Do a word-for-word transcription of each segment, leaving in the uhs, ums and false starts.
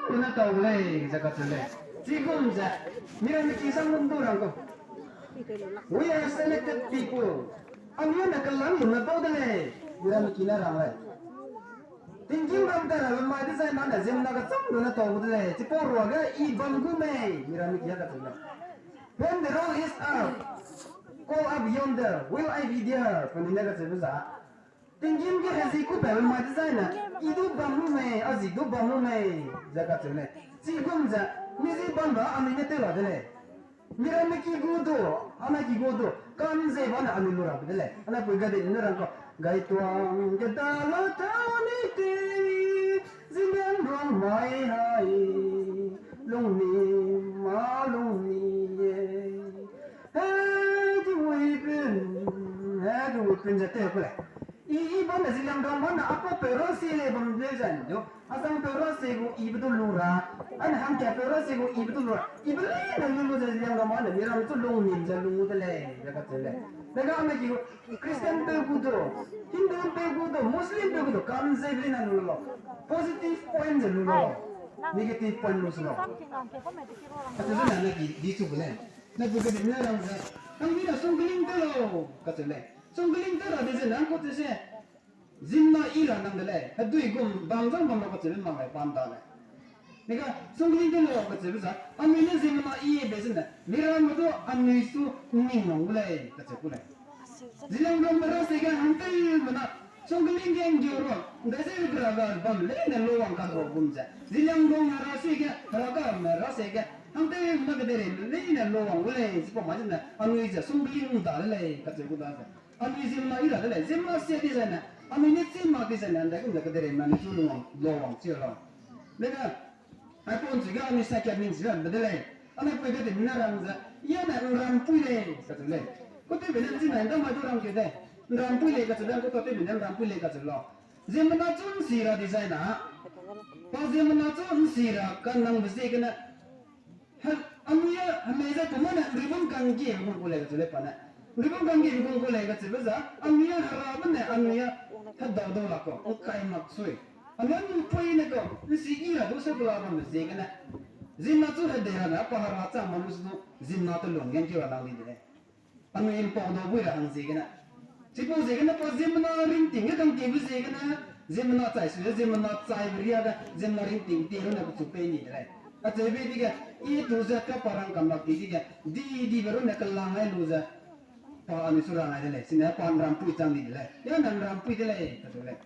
Puna tau lei, ze kacheu lei. Chigum ze, miramme ki sang lum du rang kau. We are selected people. Anui ne kelang lume bau de lei, miramme ki ne rang lei. Tinggîm ram ta rabe mai dezai nane ziemmena kecham lu ne tau gu de lei. Chipau ruage I bam gu mei, miramme ki a kacheu lei. When the roll is up, call up yonder, will I be there? Penui ne kacheube za. Tinggîm ge hezi ku pabe mai dezai ne, I du bam lu mei, a zi du bam lu mei, ze kacheu lei. Chigum ze, mi zi bam ra anui ne tew ra de lei. Miramme ki gu du, anai ki gu du, kam ze bane anui lu rabe de lei. Anai pui gade ne rang kau, gaituang ge da la ta ni te, Zeliangrong mai hai, lungnim ma lungnim ye. He, di wui pin, he, di wui pin ze tew ku lei. I, I bane Zeliangrong bane apau peu ra si lei bam lei zan du. Azang peu ra si gu I be du lu ra. Ane hangkat peu ra si gu I be du lu ra. I be leine lu lu ze Zeliangrong bane miramme chu lungnim ze lu de lei, ze kacheu lei. Dega ane ki gu Christian peu gu du, Hindu peu gu du, Muslim peu gu du, kam ze be leine lu lu lau. Positive point ze lu lu lau. Negative point lu se lau. Kacheu ze na ne ki di chu gu lei. Ne gu gadi ne rang ze, nang mi na sungkling tew lau, kacheu lei. Sungkling tew ra de ze nang kau te se, ziemmena I ra nang de lei, hedui gum bam zang bam lau kacheube mak lei, bam da lei. Nika, sungkling tew lau kacheube za, anui ne ziemmena I be zene, miramme du anui su ning wang gu lei, kacheu ku lei. Zeliangrongme ra sege hangtewme na, sungkling ge nggeu ra, ndai ze Hera ga bam leine lo wang ka ra gum ze. Zeliangrongme ra sege, Hera ga me ra sege, hangtewme na kedeirei leine lo wang gu lei, chipau mai zene, anui ze sungkling da de lei, kacheu gu da ze. Anui ziemmena I ra de lei, ziemmena sia di zene, anui ne chî mak di zene, ndai gum ze kedeireime anui chu lo wang, lo wang chi lau. Lege, aipau nchuge anui saikat ning chi rabe de lei. Anai pui gadi ne rang ze, I ne nrampui lei, kacheu lei. Kutewbe ne nchi nai ndamai du rang keu de. Nrampui lei kacheu de, kutewbe ne nrampui lei kacheu lau. Ziemmena chu nsi ra di zai na. Pa ziemmena chu nsi ra kanangbe ziegene, he, anui a, hemei ze kum ne nribam kanggiebe gung ku lei kacheu lei pa ne. Nribam kanggiebe gung ku lei kacheube za, anui a Hera be ne, anui a hedau dau la kau, nkai mak sui. Anui a npui ne kau, nsi I ra du se kela bambe ziegene. Ziemmena chu hedei ra ne, pa Hera chang ma lu se du, ziemmena telung gen keu ra nang di de lei. Anui mpau dau bui ra hang ziegene. Chipau ziegene pa ziemmena ringting ge kangkiebe ziegene, ziemmena chai su ze, ziemmena chaibe riage, ziemmena ringting ti runne pechu pei ni de lei. Acheube dige, I tu ze ka pa rang kam lak ti dige, di dibe runne kelang ai lu ze, pa anui su rang ai de lei, sine pa nrampui chang di de lei. Ya ne nrampui de lei, kacheu lei.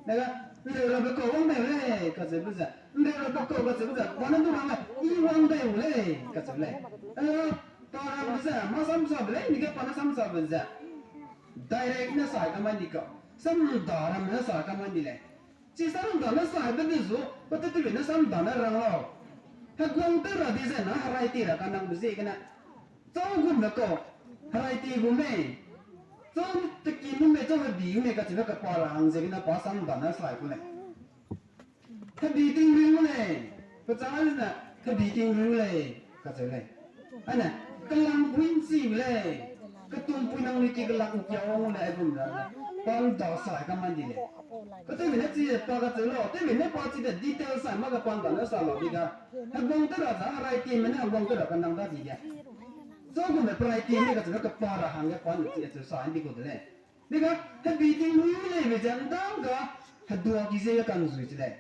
Dega, nreu rabe kau wang dai lei, kacheube ze. Nreu rabe kau kacheube ze, pa ne du rang lei, I wang dai u lei, kacheu lei. Eh, pa rang ze, mâ samsabe lei, dige pa ne samsabe ze. Direct ne sai kamai di kau. Samda ramme ne sai kamai di lei. Chi samda ne saibe de zu, pa tetewbe ne samda ne rang lau. Heguang tew ra di ze na herai ti ra kanangbe ziegene. Châu gumme kau, herai ti gu mei. Châu teki nu mei, châu hebi gu mei kacheube kapa ra hang ziegene pa samda ne sai ku lei. Hebi tingrui gu lei. Pechang zene, hebi tingrui gu lei, kacheu lei. Ane, kelangpui nchi gu lei. Ketumpui nangnui ki kelak nkia wang gu lei, aigum ra. Pa nda sai kamai di lei. Ketewbe ne chi pa kacheu lau, tewbe ne pa chi de detail sai mak ge pa nda ne sa lau di ga. Heguang tew ra za, herai time ne heguang tew ra kanang da di ge. Châu gumme herai time kacheube kapa ra hangge pa ne chi acheu sa di kau de lei. Dega, hebi tingrui leibe ze ndang ga, hedua ki ze ka'nzui chi lei.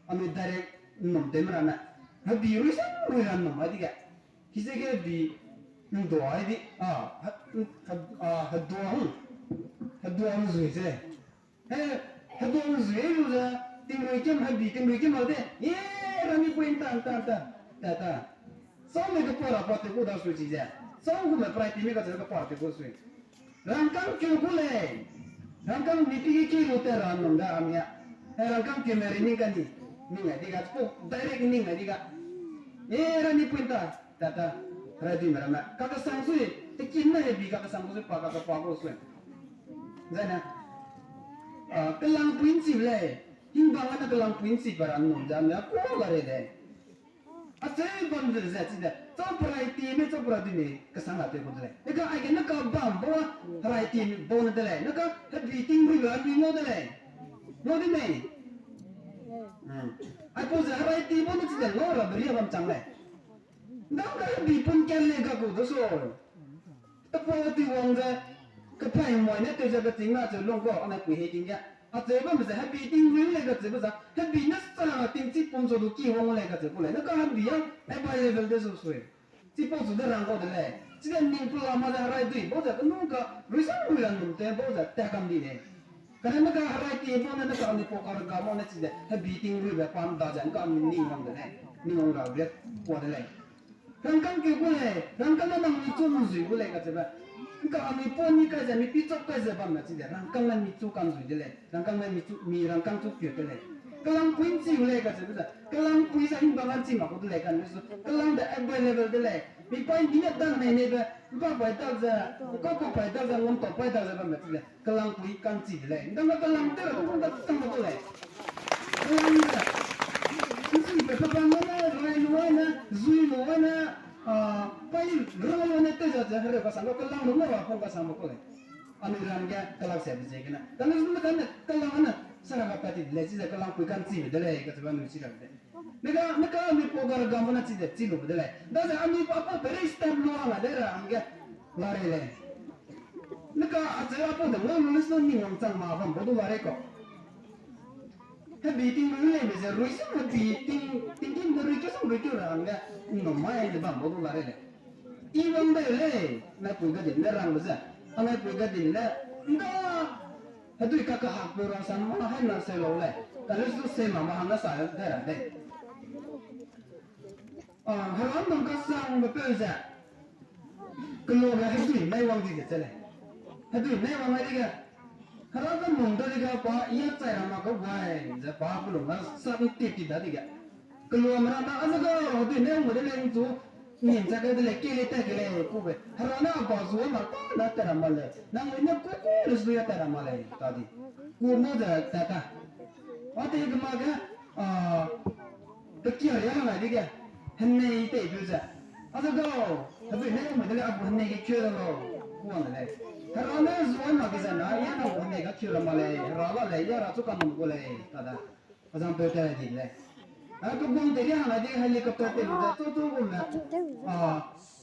Anui direct nnum tew me ra ne. Hebi rui sang rui ra nnum ai di ge. Ki ze ge hebi ndua ai di, a, he-, he-, a, hedua, hedua nzui chi lei. He, hedua nzui lu ze, tingrui kem, hebi tingrui kem lau de. E, rani pui nta, nta, nta, ta, ta. Sau me kepua ra pa tew ku da sui chi ze. Sau gume herai time kacheube kapa ra tew ku sui. Rangkâng keu gu lei. Rangkâng mi pi ge ki lu te ra nnum da a mi a. He rangkâng keume ri ning kani. Ning ai di ga, chipau direct ning ai di ga. E, rani pui nta, ta, ta. Herai duime ramme kakesang sui, tekin ne hebi kakesang gu sui, pa kakepa gu sui. Zai ne, a, kelangpui nchi lei. Hingbang ne kelangpui nchi pa ra nnum ze a mi a ku la rei lei. Acheu bam ze ze chi de, châu perai time, châu perai duime kesang ra tew ku de lei. Eka aige ne ka bam bau, herai time bau ne de lei. Ne ka hebi tingrui ra anui ngau de lei. Ngau di mei? Aipau ze herai ti bau ne chi de ngau rabe ria bam chang lei. Ndang ka hebi pun kat lei ga gu de so. Tepau ti wang ze, kepai mai ne tew ze keching na cheu lung kau, anai pui hei ting ge. Acheu bam ze hebi ting rui lei kacheube za, hebi ne sa ting chi pum so du ki wang lei kacheu ku lei. Ne ka hebi a, available de su sui. Chipau chu de rang kau de lei. Chide ning pela ma ze herai dui bau ze kenu ka, rui sang rui ra num te bau ze ta kam di lei. Kane ne ka herai ti bau ne ne ka anui pau ka rega bau ne chide hebi ting ruibe pa nda ze ngka anui ning wang de lei. Ning wang ra ret kua de lei. Rangkâng keu gu lei, rangkâng ne nang mi chu nzui gu lei kacheube. Ngka anui pau ni kai ze, mi pi chau kai ze bam na chide, rangkâng ne mi chu kanzui de lei, rangkâng ne mi chu, mi rangkâng chu keu de lei. Kelangpui nchi gu lei kacheube ze, kelangpui ze hingbang a nchi mak gu de lei kane su, kelang de available de lei. Mi pai mi ne dan nei neibe, mpa pai dak ze, kau kau pai dak ze, ngam tau pai dak ze bam na chide, kelangpui ka'nchi de lei. Ndang ne kelang tew ra du gu da sang mak gu lei. Kelang ze, nchibe pe bam ne, rai lu ne, zui lu ne, a, pai rai lu ne tew ze ze hereu kasang gu kelang lu ne ra pung kasang mak gu lei. Anui ram ge kelak se be ziegene. Kane zun kane kelang ne, sara ka pat ti de lei, chize kelangpui ka'nchibe de lei, kacheube anui chi ra de. Neka, neka anui pau ga regam ne chide, chi lube de lei. Daze anui pa pau pe rei step lu a la de ra hangge, la rei lei. Neka acheu apau de ngau lu ne su ning wang chang ma bam bau du la rei kau. Hebi ting rui lei be ze rui sung hebi ting, ting ting de rui keu sung rui keu ra hangge, nnum mai de bam bau du la rei lei. I wang dai lei, anai pui ga din ne rangbe ze. Anai pui ga din ne, nda, hedui ka kahakpeu ra sam ma hai na se lau lei. Kane su se ma ma hang na sa de ra dei. A, heram nang kasangbe peu ze. Keloa ge hedui nai wang di de che lei. Hedui nai wang ai dege. Hera kanung dadege pa i a chai ra mak kau gai ze pa pelung na sa ntip ti dadege. Keloa me ra na, a ze ga hedui nai wang de lei nchu, nim chai kai de lei, kei lei tat ke lei kube. Hera ne a ba zu a mak ta na tat ra ma lei. Nang lei ne ku ku le su ya tat ra ma lei, ta di. Ku ma ze tat ta. A te kema ge, a, pe kia ria hang ai dege, henei tei peu ze. A ze gau, hedui nai wang de lei a gu henei ge keu ra lau, ku wang de lei. Hera ne zu a mak ke ze na, i a nang gu henei ga keu ra ma lei, hera la lei, i a ra chu kanum gu lei, ta da. Azang peu tat di lei. A pe guang tei ria hang ai dege helicopter tei lu ze chu chu gu me. A,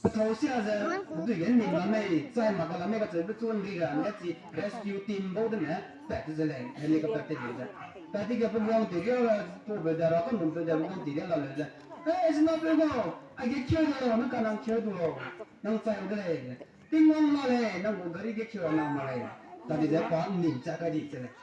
pethau sia ze, hedui ge nim la mei, chai mak ka la mei kacheube chu nri ra, nge chi rescue team bau de ne, pat ze lei, helicopter tei lu ze. Pat dege pe guang tei ria la, pau peu de ra kanum peu de pe guang tei ria la leu ze. Hei, zinapeu gau, aige keu de lau, nang ka nang keu du lau, nang chai de lei. Tingwang la lei, nang gu gari ge keu ra nang ma lei. Tadi ze pa nim chai kai di che lei.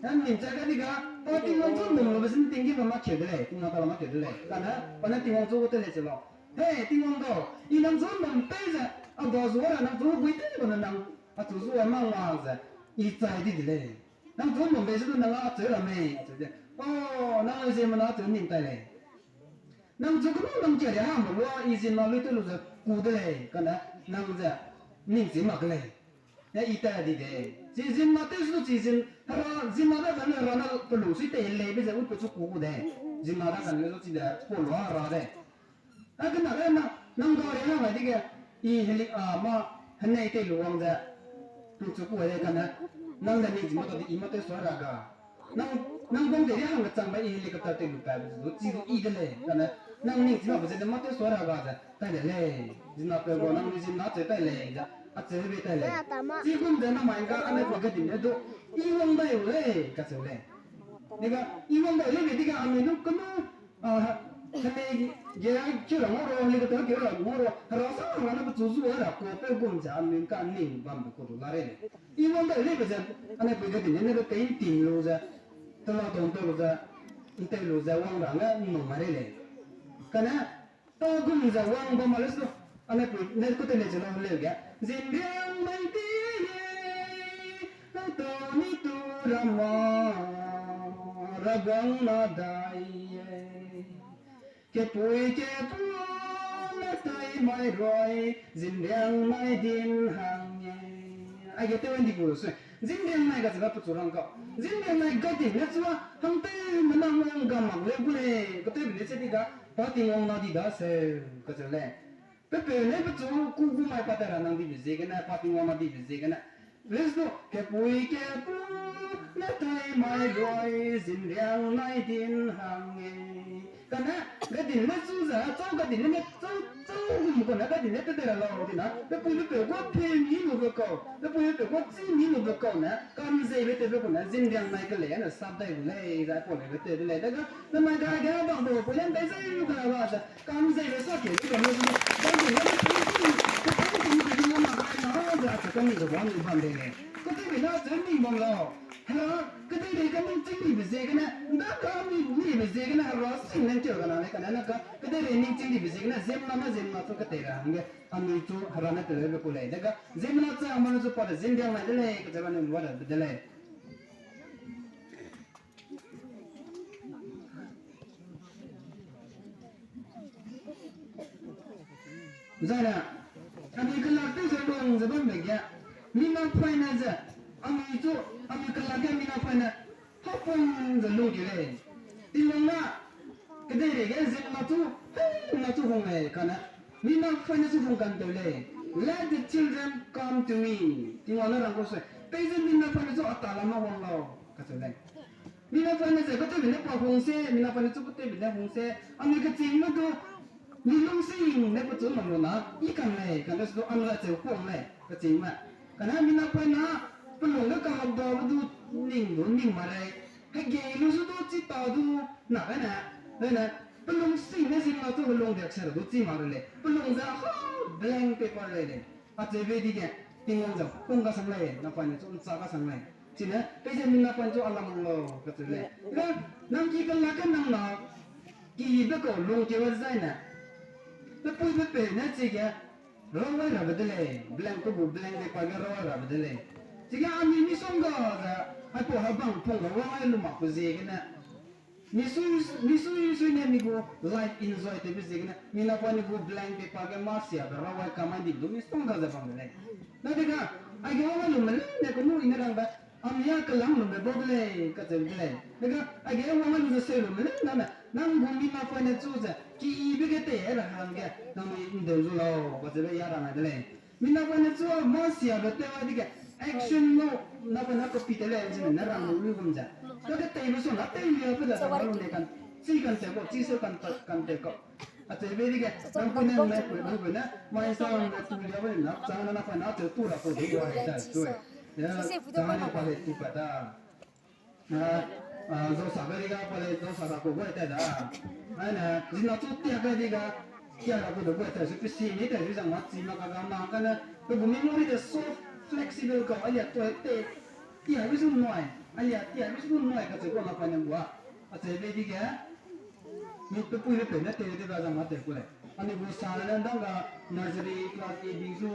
Nang nim chai kai di ga, pa Tingwang chu num lube zin ting ge ba mâ keu de lei, Tingwang ta la mâ keu de lei. Kane, pa ne Tingwang chu gu te lei che lau. Hei, Tingwang gau, i nang chu num tei ze, a da zu ra nang chu gui tei gu ne nang, achu zu a ma nga ze, i chai di de lei. Nang chu num bei se du nang acheu ra mei, acheu ze. O, nang ziemmena acheu ning tai lei. Nang chu kenu nang kia ria hangbe lua, i ziemmena lui tew lu ze ku de lei, kane nang ze ning chi mak ke lei. Ne i tat di de. Chi ziemmena tew se du chi ziem, hera ziemmena da kane hera ne pelung sui tei lei be ze u pe chu ku gu de. Ziemmena da kane zu chi de, pau lua ra de. A kena ge nang, nang ga ria hang ai dege, i heli, a, mâ, henei tei lu wang ze, nang chu ku ai de kane, nang de ning chi mak ta di i mâ tew sua ra ga. Nang, nang guang tei ria hangge changbe i helicopter tei lu pa be ze du, chi du i de lei, kane, nang ning chi mak be ze de mâ tew sua ra ga ze, tai de lei, ziemmena peu gau nang ziemmena acheu tai lei, ze, acheu bei tai lei. Chigum ze namai ga anai pui ga din ne du, i wang dai u lei, kacheu lei. Dega, i wang dai lei be dega anui nu kenu, a, henei ge keu ra ngau ro, helicopter keu ra ngau ru, hera sa hera ne pechu zu ra kuapeu gum ze anui ka ning bambe ku du la rei lei. I wang dai lei be ze, anai pui ga din ne ne be pei nting lu ze, tela dong tau lu ze, ntei lu ze wang ra nge nnum ma rei lei. Kane, pa gum ze wang bam ma lei su, anai pui ne ku te lei ze lau leu ge. Zinriang mai ti ye, nang ta ni tu ra ma, ra guang na dai ye. Kepui kepu ne tai mai rui, zinriang mai din hang ye. Aige tew ndi gu sui. Zinriang mai kacheube pechu rang kau. Zinriang mai ga din ne chua, hang tew me nang wang ga mak leu gu lei, katewbe ne che di ga, pa Tingwang na di daseu, kacheu lei. Pe peu ne pechu ku gu mai pa ta ra nang dibe ziegene, pa Tingwang na dibe ziegene. Lei su du, kepui kepu, Ne tai mai luai zinriang nai din hang e. Kane, gadin ne chu ze, chau gadin ne chau, chau gum kane gadin ne te de ra lau di na. Pe pui pe peu gu pe mi lu be kau, pe pui pe peu gu chi mi lu be kau ne, kam zei be te be kau ne, zinriang nai ke lei ne sap dai gu lei, zai pau lei be te de lei. Daga, ne mai ga ga bang bo, pui len dai zai lu ga ba ze, kam zei be sa ke, lu ga ne zu, dai gu ne, pe pui, pe pui, pe pui, pe pui, na, na, za, ze, kami ze, bang, bang de lei. Ku te bi na, ze, mi bang lau. Hera, kedeirei ka ningching dibe ziegene, nda ka mi, mibe ziegene, Hera sing nang keu gana le kane, na ka, kedeirei ningching dibe ziegene, ziemmena, ziemmena chu ketei ra hangge, anui chu Hera ne teleu be ku lei. Dega, ziemmena chang ma ne chu pa de, ziem diang mai de lei, kacheu ba ne lua de, de lei. Zai ne, anui kelak tew ze lung ze bambe ge, mina poine ze, anui chu, anui kelak ge mina poine, hapung ze lung ke lei. Tingwang na, kedeirei ge ziemmena chu, hei, na chu hung lei, kane, mina poine chu hung kan tew lei. Let the children come to me. Tingwang ne rang gu se, peize mina poine chu a ta lam ma wang lau, kacheu lei. Mina poine ze katewbe ne pa hung se, mina poine chu katewbe ne hung se, anui kechîngme du, mi lungsing ne pechu lam lu na, i kan lei, kane su du anui acheu kuang lei, kechîngme. Kane mina poine, pelung ge kahapdabe du ning du ning ma rei, hegei lu su du chi ta du, na kane, ne, pelungsing ne ziemmena chu helung riak se ra du chi ma rei lei, pelung ze ha blank paper lei lei. Acheube dige, Tingwang ze pung kasang lei, napoine chu ncha kasang lei. Chine, peize mina poine chu a lam lau, kacheu lei. Ga, nang ki kelak ge nang na, kibe kau lungkeu zai ne, pe pui pe peu ne chige, rawai rabe de lei, blank pe gu blank paper ge rawai rabe de lei. Chige anui misongga ze, aipau hebang pung ga wang ai lu mak pe ziegene, misui, misui, misui ne mi gu life enjoy tewbe ziegene, mina poine gu blank paper ge mâ siabe rawai kamai di du misongga ze bam de lei. Dadege, aige wang ai lume leine kenu i ne rangbe, anui a kelang lume bau de lei, kacheu de lei. Dega, aige wang ai lu ze seu lume leine, nang gu mina poine chu ze, kibe ge tei ra hangge, nangnui ndeu zu lau, kacheube ya rang ai de lei. Mina poine chu mâ siabe tew ai dige, action lu, napoine copy tew lei, zene ne rang lu gum ze. Kage tei lu su na tew lia pe da, rang lu ne kan, chi kan tew kau, chi seu kan, kan tew kau. Acheube dige, nang pui ne, nang pui ne, mai sa ne tu lia pe na, chang na napoine acheu tu ra kau de, wa ta, tu. Ya, chang ne pa le tu pa da. Zausa gari ga pa lei, zausa ga ku gai ta da. Aine, zina chu tia gari ga, tia ra ku de gai ta, su pe si ni ta, su zang ma chi ma ka ga ma kane, pe gu memory de so flexible kau, alia tu te, tia bi su nui, alia tia bi su nui kacheu kau napoine gua. Acheube dige, mi pe pui pe peu ne tew de ba zang ma tew ku lei. Anui gu sa le ndang ga nursery class A B su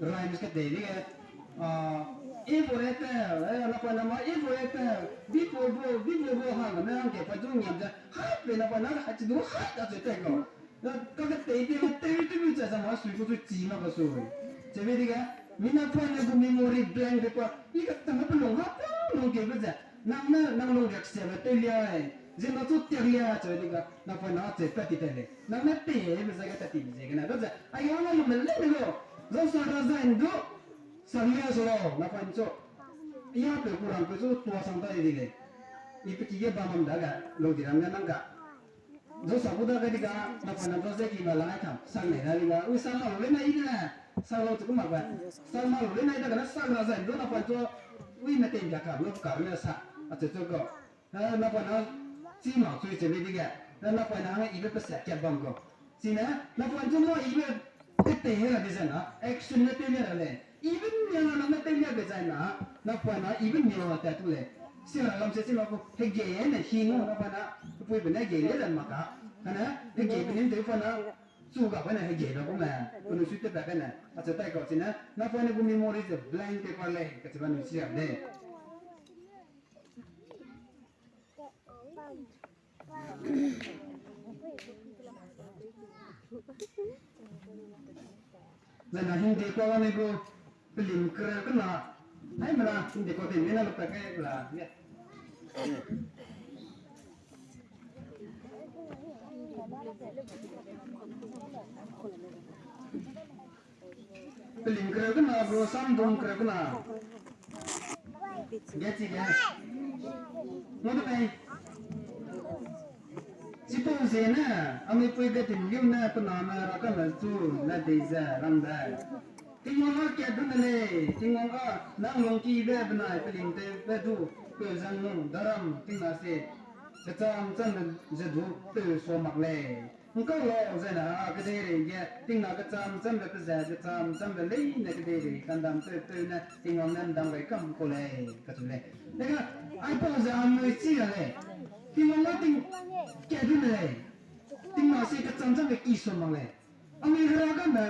rhymes ketei dige, A for apple, napoine ma A for apple, B for ball, B for ball hang ne hangge pa du ngiam ze, hai pe napoine hai chi du hai acheu tai kau. Kaketei tew, tew, tew, tew, zang ma sui ku sui chi ma ka sui. Cheube dige, mina poine gu memory blank paper, i kachangme pelung ha, pelung kebe ze, nang ne, nang lung riak siabe tew lia, zina chu tiak lia, cheu dige, napoine acheu pat ti tai lei. Nang ne tei, be ze ge tat ti be ziegene, be ze, aige wang ai lume leine lu, zausa ra zai ndu, sang lia su lau, napoine chu. Ya pe ku rang pe chu tua sang tai di lei. I pe ki ge bam bam dage, lu di ram ne nang ga. Zausa gu dage di ga, napoine zau ze ki ma lang ai kam, sang lei na di ga, ui sang ma lu lei na i de le, sang lau chu ku mak ba. Sang ma lu lei na i dage na sang ra zai ndu napoine chu, ui me tei bia kam, lu ka ne sa, acheu chu kau. Napoine chi mak chui cheu lei dige, napoine hang ibe pe se kat bam kau. Chine, napoine chu mâ ibe ketei ra di ze na, action ne tew lia ra lei. Ibe nia na ne tew lia be zai na, napoine ibe nia na tat tu lei. Sia ra lam se chi mak ku, hegei ne hi ngu napoine, pe pui pe ne hegei lei zan mak ka. Kane, hegei pe nim tew pa na, chu ga pa ne hegei na ku me, penui sui tew pa kane, acheu tai kau chine, napoine gu memory ze blank paper lei, kacheu ba nui chi ra lei. Zai na Hindi kau ga ne gu pelim kereu kena. Haimena Hindi kau tei mena lu pa kai la, ya. Pelim kereu kena, bro, sam dum kereu kena. Ge chi ge. Ngau de mei. Chipau ziegene, anui pui Gadim liu ne pe name Herakame chu ne dei ze rang de. Tingwang â kat du ne lei, Tingwang â nang lungkibe benai pelingtewbe du peu zang nung, daram tingna sie kecham cham ze du peu sua mak lei. ’Ngkau lau zai na â kedeirei ge tingna kecham chambe pe ze kecham chambe leine kedeirei kandam peu peu ne Tingwang ne ’ndam gai kam kau lei, kacheu lei. Dega, aipau ze anui chi ra lei. Tingwang â ting kat du ne lei. Tingna sie kecham chambe ki sua mak lei. Anui Herakame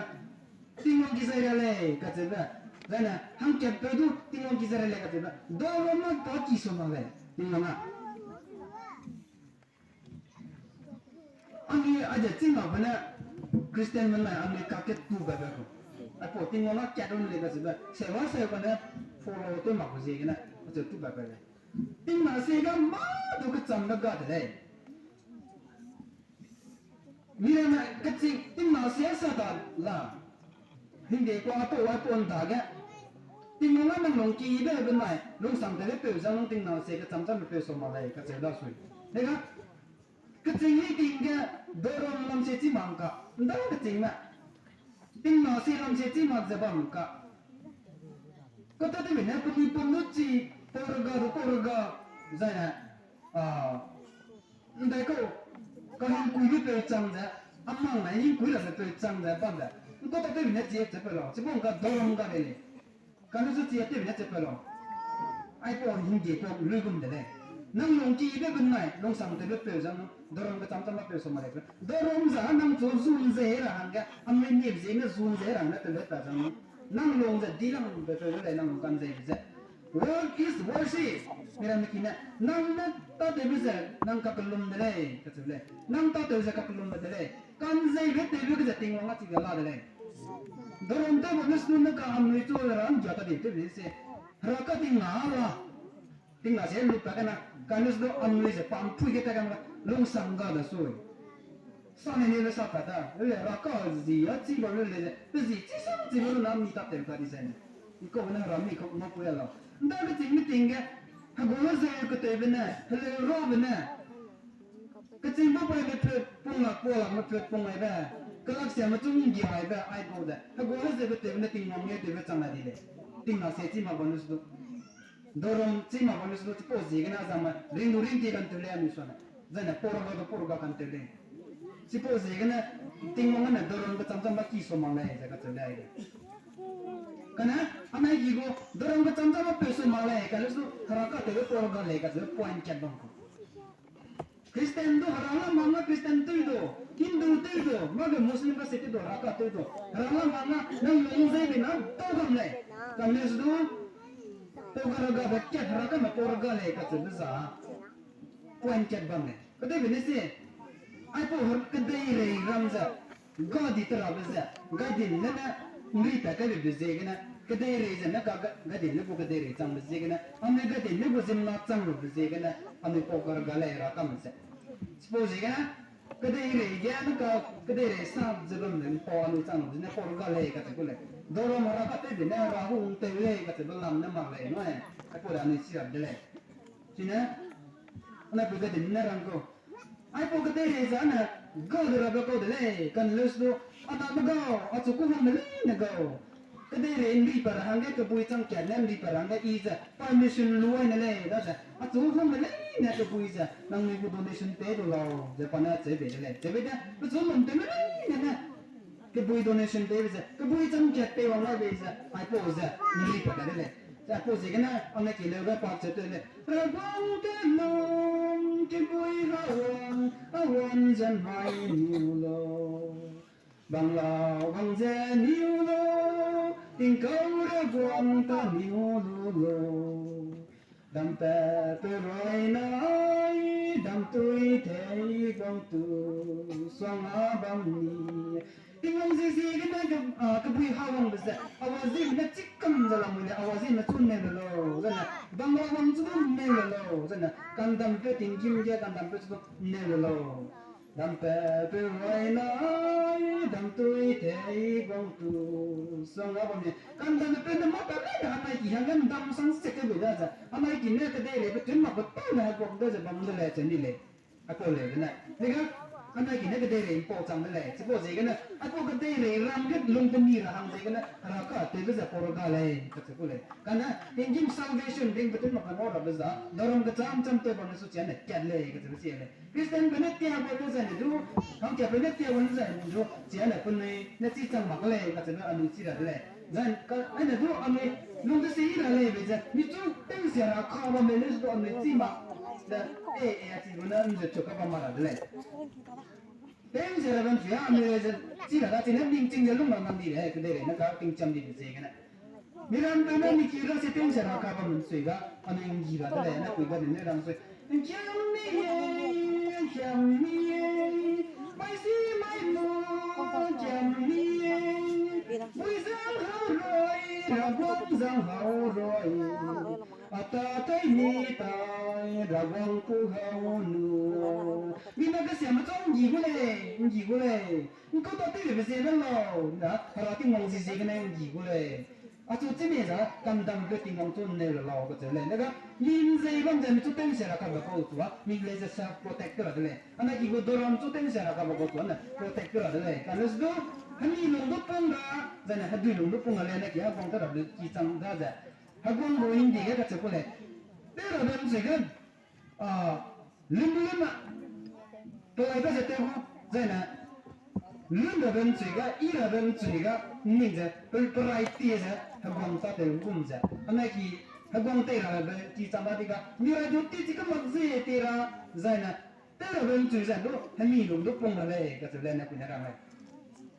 Tingwang ki zai ra lei kacheube. Zai ne hangkatpeu du Tingwang ki zai ra lei kacheube. Daram â pa ki sua mak lei. Tingwang â Anui aide chî makbe ne Christianme nai anui kake tu bebe ku. Aipau Tingwang â kat du ne lei kacheube. Sewa seu kane follow tew makbe ziegene, acheu tu bebe lei. Tingna sie ga mâ du kechambe ga de lei. Miramme keching tingna sie sa da la. Hingde kua apau aipau ’ndage. Tingwang â nang lungkibe benai lungsangtewbe peu zang nung tingna sie kecham chambe peu sua mak lei kacheu dasui. Dega, keching hi ting ge daram lam sie chî mak ka, ’nda kechingme. Tingna sie lam sie chî mak ze bam ka. Kata tewbe ne penui pum du chi, pau rega du pau rega, zai ne, a, ’ndaikau, kahingkuibe peu chang ze, amang ne hingkui rabe peu chang ze bambe. ’Ngkau ta tewbe ne chi chepeu lau, chipau ’ngka daram ga lei lei. Kane zu chi tewbe ne chepeu lau. Aipau hingde kua luigum de lei. Nang lungkibe benai lungsangtewbe peu zang nung daram kecham cham â peu sua mak lei. Daram za nang chu zun ze ra hangge, anui nibe ziegene zun ze ra hangge tewbe ta zang nung, nang lung ze dilangbe peu de lei nang lung kan zeibe ze. What is worship? Miramme ki ne, nang ne tâtewbe ze nang kakellum de lei kacheu lei. Nang tâtew ze kakellumbe de lei. Kan zeibe tewbe ge ze Tingwang â chige la de lei. Daram tew bam ne sdu ne ka anui chu Hera ’nggia ta di tewbe se. Hera ka tingna la. Tingna se lu pa kena, kane sdu anui ze pampui ge ta kena, lungsang ga da sui. Sa ne ne le sa pa ta, le Hera ka zi â chî bam le le ze, pe zi chî sang chî bam lu na mi tâtew ka di zai ne. ’Ngkau ne Hera mi kau ngau pui a lau. ’Nda kechingme ting ge, hegu hezeu ketewbe ne, heleu rabe ne. Kechingbe pai meput pung lak, pau lak meput pung aibe, kelaksiame chu ’nggiaibe, aipau ze. Hegu hezeu ketewbe ne Tingwang ge tewbe chang la di lei. Tingna sie chî mak bam lu sdu. Daram chî mak bam lu sdu, chipau ziegene zangme, ring du ring ti kan tew lei anui suane. Zai ne pau rega du pau rega kan tew lei. Chipau ziegene, Tingwang ne daram kecham cham â ki sua mak lei ze kacheu lei. Kane, anai ki gu, daram kecham cham â peu sua mak lei, kane sdu, Hera katewbe pau rega lei kacheu point kat bam ku. Christian du Hera lam hangge Christian tew du, Hindu tew du, mâ ge Muslim ka se tew du, Hera ka tew du, Hera lam hangge nang lung zeibe na dau bam lei. Kane sdu, pau rega be kat Hera kame pau rega lei kacheube za. Point kat bam lei. Kedeibe ne se, aipau kedeirei ram ze, gadi terabe ze, gadin ne ne, ’nri pat kaibe ziegene, kedeirei ze ne ka ga-, gadin ne gu kedeirei changbe ziegene, anui gadin ne gu ziemmena chang lube ziegene, anui pau rega lei Hera kame ze. Chipau ziegene, kedeirei ge ne ka, kedeirei sa ze bam ne pau anui chang lube ziegene pau rega lei kacheu ku lei. Daram Hera katewbe ne Hera hung tew lei kacheube lam ne mak lei nui. Aipau de anui chi rap de lei. Chine, anai pui gadin ne rang kau. Aipau kedeirei zane, gau de rabe kau de lei, kan leu sdu, a dame gau, achu ku hangme leine gau. Kedeirei ’nri pat ra hangge kebui chang kat ne ’nri pat ra hangge i ze, permission lu ai ne lei, daze, achu hangme leine kebui ze, nangnui gu donation pei du lau, ze pa ne acheu bei de lei. Cheu bei de, pechu lum tewme leine ne. Kebui donation peibe ze, kebui chang kat pei wang lau bei ze, aipau ze, ’nri pat de lei. Ze aipau ziegene, anai ki leu ge pa cheu tew lei. Raguang te lung, kebui hawang, a wang ze mai niu lau. Bangla wang ze niu lau, tingkau Raguang ta niu lu lau. Dampat pe roi nai, damtui tei guang tu, suang a bam ni. Tingwang zie ziegene ke-, a, kebui hawangbe ze, awa zieme ne chikam ze lamui lei, awa zieme chu neu le lau, zene, bang rawang chu du neu le lau, zene, kandampe tinggîm ge kandampe chu du neu le lau. Dampat pe roi nai, damtui tei guang tu, Song a bam ni. Kan dam pe ne mâ ta le da anai ki hangge ndam sang se ke be da ze. Anai ki ne kedeirei pe tun mak pe tau ne hegwang de ze bam de lei che ni lei. Apau lei gene. Lega, anai ki ne kedeirei mpau chang de lei. Chipau ziegene, apau kedeirei ram ge lung pe ni ra hang ziegene, Hera ka tewbe ze pau ra ga lei, kacheu ku lei. Kane, tinggîm salvation ring pe tun mak pe ngau rabe za, daram kecham cham tew bam ne su chia ne kat lei, kacheube chia lei. Christian pe ne tia bam ne zai ne du, hangkia pe ne tia bam ne zai ne du, chia ne penui ne chi chang mak lei, kacheube anui chi ra de lei. Zai, ka, aine du anui lung de se i ra lei be ze, mi chu tewsia ra ka bam lei, lei du anui chi mak. Ze, e, e, a chi gu ne, nze chu ka bam ma ra de lei. Tewsia ra bam chu a, anui lei ze, chi ra da chi ne, ningching ze lung ra nang di lei, kedeirei ne ka tingcham di be ziegene. Miram pe ne mi ki ra se tewsia ra ka bam sui ga, anui nggi ra de lei, ne kui ga ne rang sui. Nkiam ni ye, nkiam ni ye, mai si mai mu, nkiam ni ye, bui zang hau roi, Ravguang zang hau roi, a ta tai ni tai, Ravguang pu hau nu. Mi na kesiame chu nggi gu lei, nggi gu lei. Nkau ta tewbe ze ne lau, na, Hera Tingwang zi ziegene nggi gu lei. Achu chime za, kandam ge Tingwang chu nneu le lau kacheu lei. Lega, mi nzei bam ze mi chu tewsia ra kabe kau chu a, mi lei ze self protect ra de lei. Anai ki gu daram chu tewsia ra kabe kau chu a ne protect ra de lei. Kane su du, hemi lung du pung ra, zai ne hedui lung du pung ra lei, anai ki heguang te rabe ki chang da ze. Heguang gu hingde ge kacheu ku lei. Tew rabe nchui ge, a, lun lun a, pelai ba ze tew gu, zai ne, lun rabe nchui ga, i rabe nchui ga, ning ze, pe, perai tie ze, heguang tâtew gum ze. Anai ki, heguang tei rabe ki chang da di ga, mi rai du ti chi kemak ze tie ra, zai ne, tew rabe nchui ze du, hemi lung du pung ra lei, kacheu lei ne pui ne rang lei.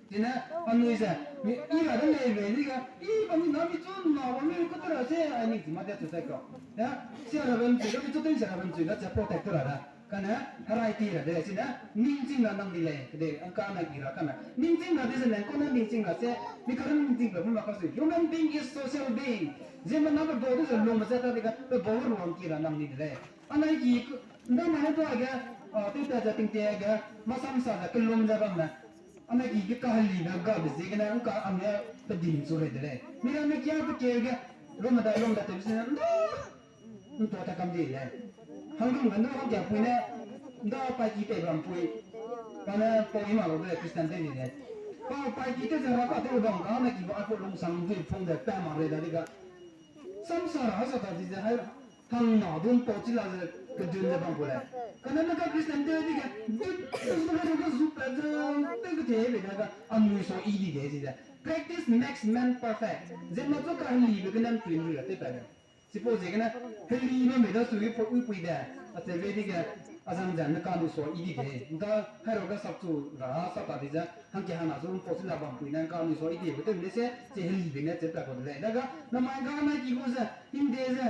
Chine, anui ze, mi, i ra de lei be di ga, i bam ni na mi chu na bam ni ku te ra se, ai ning chi ma de chu tai kau. Ya, sia rabe nchui ga, mi chu tewsia rabe nchui ga, che protect ra da. Kane, herai ti ra de lei, chine, ningching ra nang di lei, kede, angka na ki ra kane. Ningching ra de ze ne, kau ne ningching ra se, mi karen ningching ra bu ma ka sui. Human being is social being. Ziemmena pe bau de ze lungme ze ta di ga, pe bau ruang ki ra nang di de lei. Anai ki, ndamai ne tuage, a, tewtat ze tingtie ge, masamsa ze kelum ze bamme. Anai ki ge kahelibe gabe ziegene, ngka ame pe dim chu rei de lei. Miramme kia pe keu ge, rum medai lum da tewbe zene, nda, ntua ta kam di lei. Hangrum ge nda hangkia pui ne, nda paiki tei bam pui. Kane pau i ma lu de lei Christian tew di lei. Pa paiki tew ze ra ka tew bam ka, anai ki ba aipau lungsang dui pung ze pa mak rei da di ga. Samsa ra sa ta di ze hai, hangna du mpau chi la ze kedun ze bam gu lei. Kane ne ka Christian tew di ge, du, du, du, du, zu pat ze, tew kete be ne ga, anui sa i di de zi ze. Practice makes man perfect. Ziemmena chu kahelibe gene mpui nrui ra tew pat lei. Chipau ziegene, heli bamme da sui pau i pui de, acheube di ge, azang ze ne ka anui sa i di de. Nda, hairau ga sapchu ra, sa ta di ze, hangke hangna zu mpau chi la bam pui ne, ka anui sa i di be tew ne se, chi helibe ne che pat kau de lei. Da ga, namai ga anai ki gu ze, hingde ze,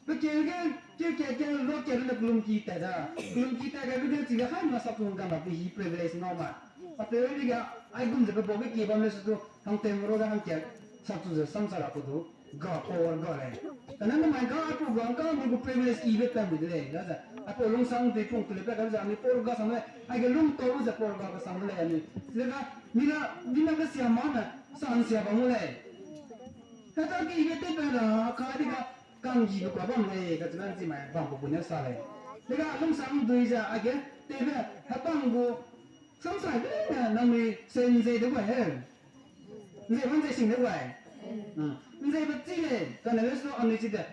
pe keu ge, keu ke ke, lo ke ne kelum ki tat da. Kelum ki tat ge, pe keu chi ge, hai ma sapchu hangge ma pe hi privilege ngau ma. Acheube di ge, aigum ze pe bau ge ki bam le su du, hangtew ru ge hangke, sapchu ze samsa ra ku du. Ga power ga lei. Kane namai ga aipau ga ngka anui gu privilege ibe pat mui de lei, da ze. Aipau lungsang dui pung tele pat ga ze anui power ga sang lei, aige lungtau ze power ga kesang de lei anui. Chile ga, mina, mina kesia ma ne, sa nsia bam gu lei. Heta ki ibe tew pat ra, ka di ga, kanggibe kua bam lei, kacheube nchi mai bam gu gu ne sa lei. Lega lungsang dui ze, aige, tewbe, hepang gu, samsai be ne, nangnui se nzei de gu he. Nzei bam ze sing de gu ai. Nzei ba chi lei, kane le su anui chi de.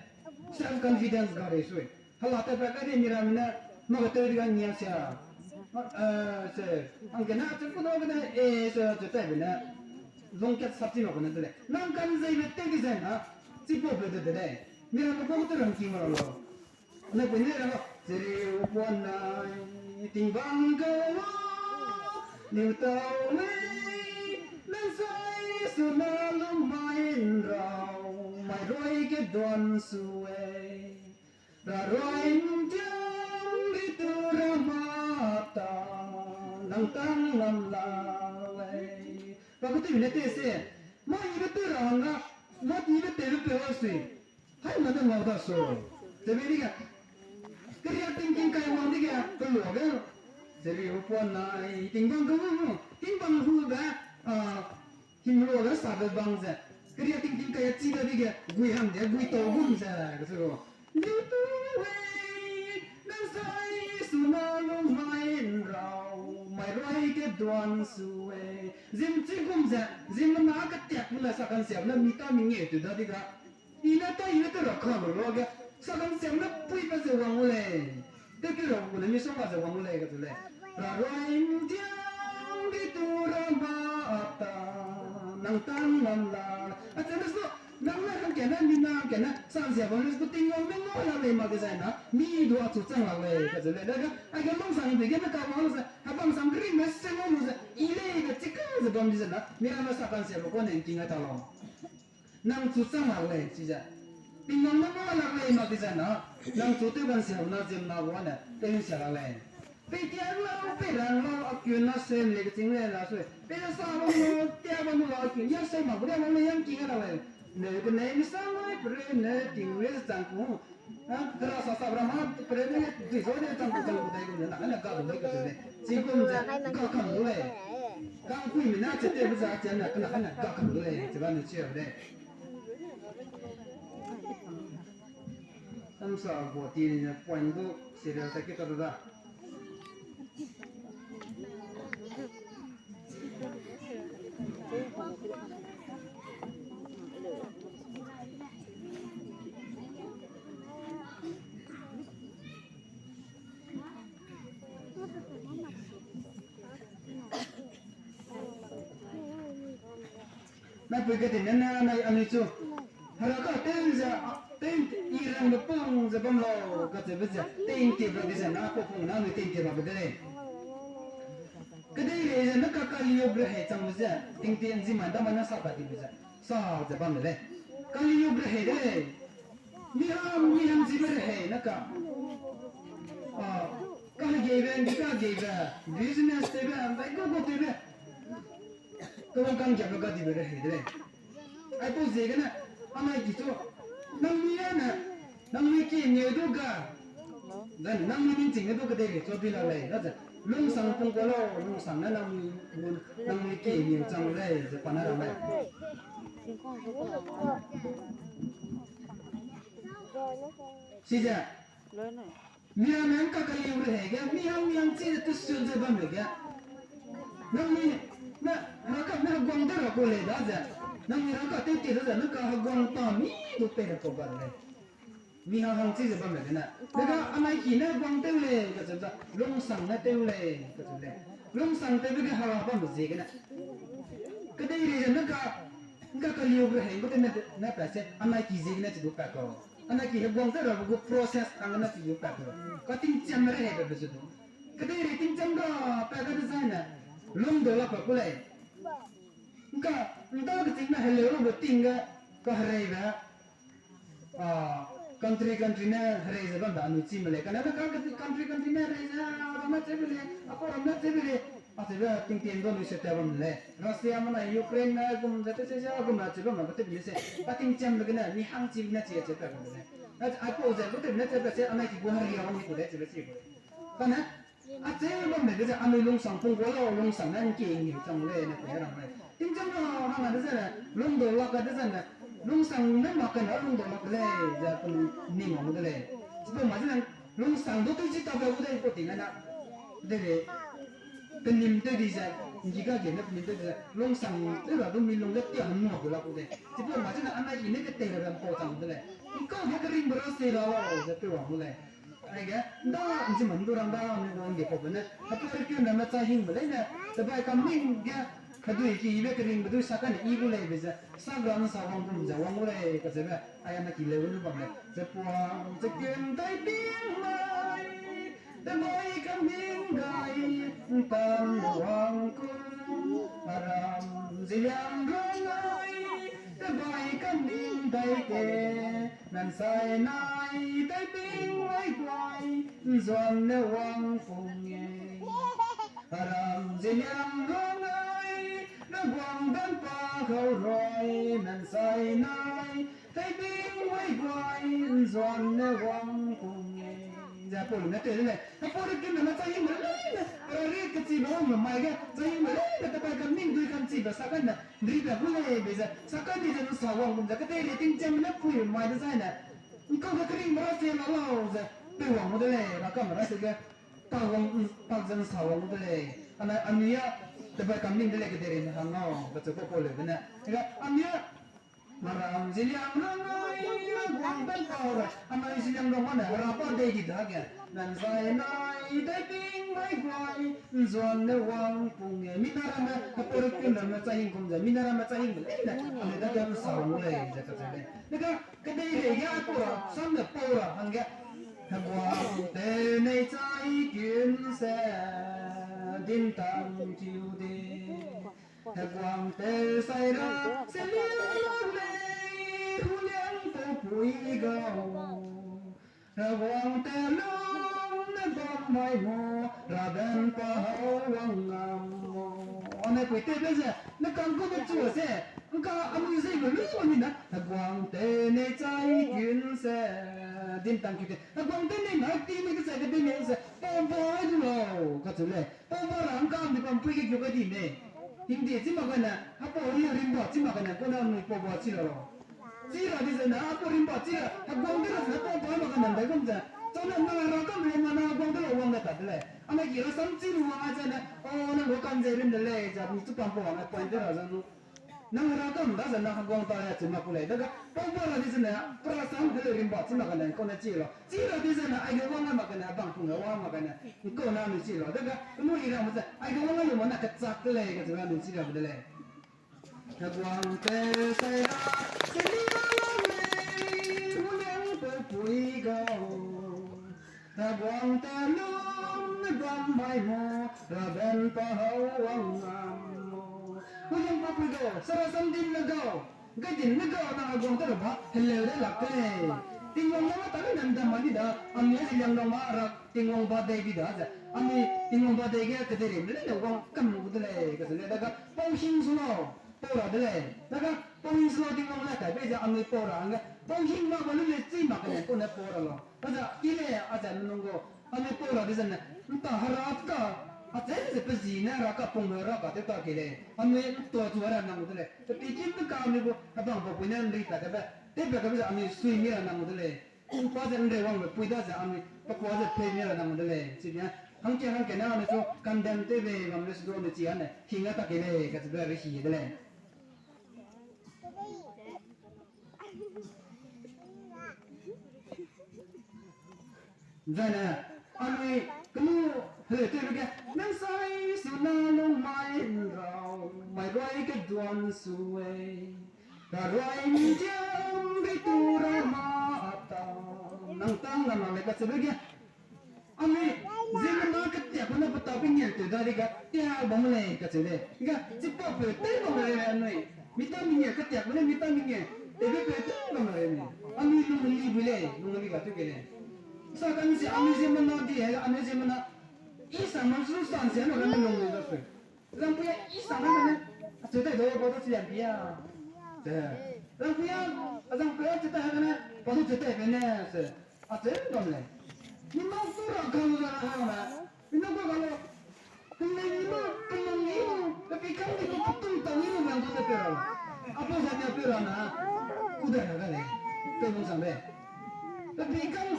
Self confidence ga rei sui. Hala te pa ka di miramme ne, mâ ga tew di ga ngia sia. Eh, se, hangkena chu ku da gene, eh, se, chu tai be ne. Lungkat sap chi ma ku ne de lei. Nang ka nzeibe tew di zai na, chipau pe de de lei. Miramme kau te rang ki ma ra lau. Anai pui ne rang, cheriu puanai, tingbang gau, niu tau lei, nang sai su na lung mai nrau, mai roi ge duan su e. Ra roi ntiang ri tu ra ma ta, nang tang lam la lei. Pa ku tew ne te se, ma ibe tew ra hangga, ma ibe tewbe pe wa sui. Hai ma ne ngau da su. Tewbe di ga. Keria tingking kai wang di ga, pe lua ga. Cheriu puanai, tingbang gau, tingbang hu ga, a, Himrua ge sabe bang ze, keria tingting kai a chi dadege, gui hang de, gui tau gum ze, kacheu lau. Liutu wei, nang sai suna lu mai nrau, mai roi ge duan su wei. Zim chi gum ze, zim na ketiak lu le sakansiam ne mi ta mi nge tu dadege. I ne ta i ne te ra ka lu lo ge, sakansiam ne pui pe ze wang u lei. Te pi ra gu ne misongga ze wang u lei kacheu lei. Ra roi ndiang di tu ra ma a ta, nang tang lam la. Acheu le su, nang ne hangkane, mi na hangkane, sansia bam le su Tingwang ne ngau lak lei mak dezai na, mi du achu chang lak lei kacheu lei. Dage, aige lungsang dege ne ka wang lu ze, hebang sam keringme se ngau lu ze, i lei be chika ze bam di ze na, mi ramme sakansiabe kau ne ngking a ta lau. Nang chu chang lak lei, chize. Tingwang ne ngau lak lei mak dezai na, nang chu tew kansiabe na ziemmena gu ne, tew nsia lak lei. Pei tiak lau, pei rang lau, a kiun na sem lei keching lei la sui. Pei ne sa bam lau, tia bam lau, a kiun ya sei mak gu dia bam lei, yang king a lak lei. Ne kenei mi sa mai, pere ne ting le ze chang ku. Hera sa sa ra ma, pere ne dui zo ne chang ku chang ku dai gu ne, na ne ga gu lei kacheu lei. Chi gum ze, ga kam gu lei. Kangpui mi na che te bu za che na, kena kena ga kam gu lei, che ba ne che lei. Samsa gu ti ne point du serial ta ki ta da. Naipui keti ne ne nai anui chu. Hera ka tew ze, tew i rangbe pung ze bam lau, kacheube ze, tew ’ntiep ra di ze, na pau pung na anui tew ’ntiep rabe de lei. Kedeirei ze ne ka Kali Yug rehei changbe ze, tingtie ’nzi mai da mai ne sa pa dibe ze, sa ze bam de lei. Kali Yug rehei de lei. Mihang, mihang chibe rehei ne ka. A, kahegeibe, ’ndi kahegeibe, business tewbe, ’ndai gu gu tewbe. Kewang kanggiabe gadibe rehei de lei. Aipau ziegene, anai ki chu, nangnui â ne, nangnui ki ngeu du ga, then nangnui ningching ne du kedeirei chu di la lei, da ze, lungsang pung kua lau, lungsang ne nangnui, nangnui ki ngeu chang lei, ze pa ne rang lei. Chize, miramme ’ngka kaliu rehei ge, mihang mihang chi ze tesun ze bam lei ge. Nangnui, na, rangkatne heguang tew ra kau lei da ze. Nangnui rangkat tew tie da ze, ne ka heguang ta mi du pei ra kau ga de lei. Mihang hang chi ze bam lei gene. Dega anai ki ne heguang tew lei, kacheu ze, lungsang ne tew lei, kacheu lei. Lungsang tewbe ge hera bambe ziegene. Kedeirei ze ne ka, ’ngka kaliu rehei gu tew ne, ne pat se, anai ki ziegene chi du pat kau. Anai ki heguang tew rabe gu process hangge ne chi du pat kau. Katingchiam rehei be be zu du. Kedeirei tingchiam ga pat ga dezaine, lungdau lak pa ku lei. ’Ngka, ’nda kechingme heleu lube ting ge, kahereibe, a, country country ne herei ze bambe anui chîme lei. Kane ka country country ne herei ze, a ramme chebe lei, apau ramme chebe lei, acheube tingtien du anui se tat bam lei. Russiame nai Ukraineme gum ze tewse ze gum ra chebe bam gu tewbe ne se, katingchiambe gene, mi hang chibe ne chi acheu pat gu de lei. Aipau ze gu tewbe ne chebe se, anai ki gu heria wang ni ku lei, chebe chi ku lei. Kane, acheu bambe ge ze anui lungsang pung kua lau, lungsang ne ’ngkie ’nggiu chang lei ne pe rang lei. Tingchiam ra hangna dezene, lungdau lak ga dezene, lungsang ne mak kena lungdau lak de lei, ze penui ning wang de lei. Chipau ma zene, lungsang du tewchi ta be gu de ’mpau ting na. Dege, penim tew di ze, ’nggi kage ne penim tew di ze, lungsang tew ra du mi lung ge tiam ’nnua gu lak gu de. Chipau ma zene anai ki ne ketei rabe ’mpau chang de lei. ’Ngkau ge keringbe ra se ra lau, ze tew wang gu lei. Aige, ’nda, ’nchi ma ’ndu rang da, anui gu ’nggiapaube ne, hepuarikeu name chai hingbe leine, tebai kamning ge, hedui ki yibe keringbe dui sa kane i gu lei be ze, sak ra ’nsa wang gum ze wang gu lei kacheube, ai anai ki leu nu bam lei, ze puang, ze ken tai ting mai, tebai kamning gai, ’ntan wang ku, aram, ziliang rang ai, tebai kamning dai te, nansai nai, tai ting mai guai, ’nzuan ne wang pung e. Aram ziliang rang ai, na guang dan pa kau roi, nansai nai, tai ting mai guai, ’nzuan ne wang pung e. Ze pau lu ne tew de lei, hepuarikeu name chai hingbe leine, ara ri kechibe wangme mai ge, chai hingbe leine, tebai kamning dui ka chibe sa kai ne, ’nribe gu lei be ze, sa kai di ze ’nsa wang gum ze, kedei rating cham ne pui mai de zai ne, ’ngkau ge keringbe ra se la lau ze, pe wang gu de lei, ra kam ra se ge, pa wang, pa ze ’nsa wang gu de lei. Anai, anui a, tebai kam ning de lei kedei ri ne hang lau, kacheu pa pau leu de ne. Ega, anui a, Maram Zeliangrong ai, guang pen pau ra, anai Zeliangrong ane, hera pa dei di dage, nan zai nai, dai ping mai guai, ’nzuan ne wang pung e, mina ramme, hepau ri kun ramme, chai hing kum ze, mina ramme chai hing de leine, anui dage ’nsa wang gu lei, ze kacheu lei. Dega, kedei rei ge, pau ra, sam ne pau ra, hangge, heguang tew nei chai kun se, din tang kiu de. Heguang tew sai ra, Zeliangrong lei, Ruliangpau pui gau. Heguang tew lung ne bam mai mo, raben pa hau wang ngam mo. Ane pui tew be ze, ne kang ku be chu se, ’ngka anui ze lu lu ni na, heguang tew nei chai kun se, din tang kiu de. Heguang tew nei na, ti ni ke se, kedei nei se, pau ba du lau, kacheu lei. Pau ba ra ’ngka mi bam pui ge kiu ga di mei. Hingde chi mak gane, hepau ri rimba chi mak gane, kau ne anui pau ba chi la lau. Chi ra di zene, hepau rimba chi ra, heguang de ra zene pau ba mak gane ’ndai gum ze. Chane nang ra kam lu ma na heguang de la wang de ta de lei. Ane ki ra sam chi lu wang a zene, o, nang gu kan ze rim de lei, ze mi chu pam pau wang a point de ra zang lu. Nang ra kam da zene heguang ta lei cheu mak ku lei. Dega, pau ba ra di zene, pra sam de lei rimba chi mak gane, kau ne chi lau. Chi ra di zene, aige wang a mak gane, bang pung ge wang mak gane, ’ngkau ne anui chi lau. Dega, kenu i ra me ze, aige wang a lu ma na kechak de lei, kacheu ra anui chi ra de lei. Heguang tew sai ra, Zeliangrong lei, Ruliangpau pui gau. Heguang tew lung ne bam mai mo, raben pa hau wang ngam mo. Ruliangpau pui gau, sara sam din ne gau, gai din ne gau, nang heguang tew ra ba heleu de lak ke lei. Tingwang lama ta le nan dam ma di da, anui Zeliangrong ma ra Tingwang ba dei di da ze, anui Tingwang ba dei ge kedei ri me leine wang kam gu de lei, kacheu lei. Dega pau hing su lau, pau ra de lei. Dega pau hing su lau Tingwang ne kai bei ze anui pau ra hangge, pau hing mak ba lu lei chi mak gane kau ne pau ra lau. Aza ki lei, aza menung gu, anui pau ra di zene, ’nta hera ka, acheu ze pe zi ne hera ka pung me ra ka tew ta kei lei. Anui ’ntua chu ra nang gu de lei. Pe pi kim ne ka anui gu, hebang pa pui ne ’nri pa de be, tew pa ka be ze anui sui mi ra nang gu de lei. Pa ze ’nreu wangbe pui da ze anui, pe kua ze pei mi ra nang de lei. Chine, hangke hangke ne anui chu condemn tew bei bam le su du anui chi ane, hing a ta kei lei, kacheube rehie de lei. Zaine, anui, kenu, heleu tewbe ge, nang sai su na lung mai ’nrau, mai rui keduan su ei. Herui ’ndiam bei tu ra ma a ta, nang tang na ma lei kacheube ge. Anui, ziemmena ketiakbe ne pe ta pengeu tew dadege, tia bam lei kacheu lei. Ga, chipau peu tew bam lei anui. Mi ta mengeu ketiakbe ne mi ta mengeu, tewbe peu tew bam lei anui. Anui lung li bui lei, lung li ga tew kei lei. Sa ka'nchi anui ziemmena di, anui ziemmena, i sa ma su sa ’nsia na ga ne lung li ga peu. Zangpui a i sa na ga ne, acheu tei dau, pa du chi liam pia. Zangpui a, zangpui a cheu tei ha ga ne, pa du cheu tei pe ne, se. Acheu bam lei. Mi nâu tu ra kau lu za na hang na. Mi nâu kau ga lu. Pe lei ni ma, pe lung ni ma, pe pi kang ni ma, pe tung tau ni ma, nang du ne pe ra. Apau za ni a pe ra na. Ku da ra ga lei. Pe lung sang lei. Pe pi kang,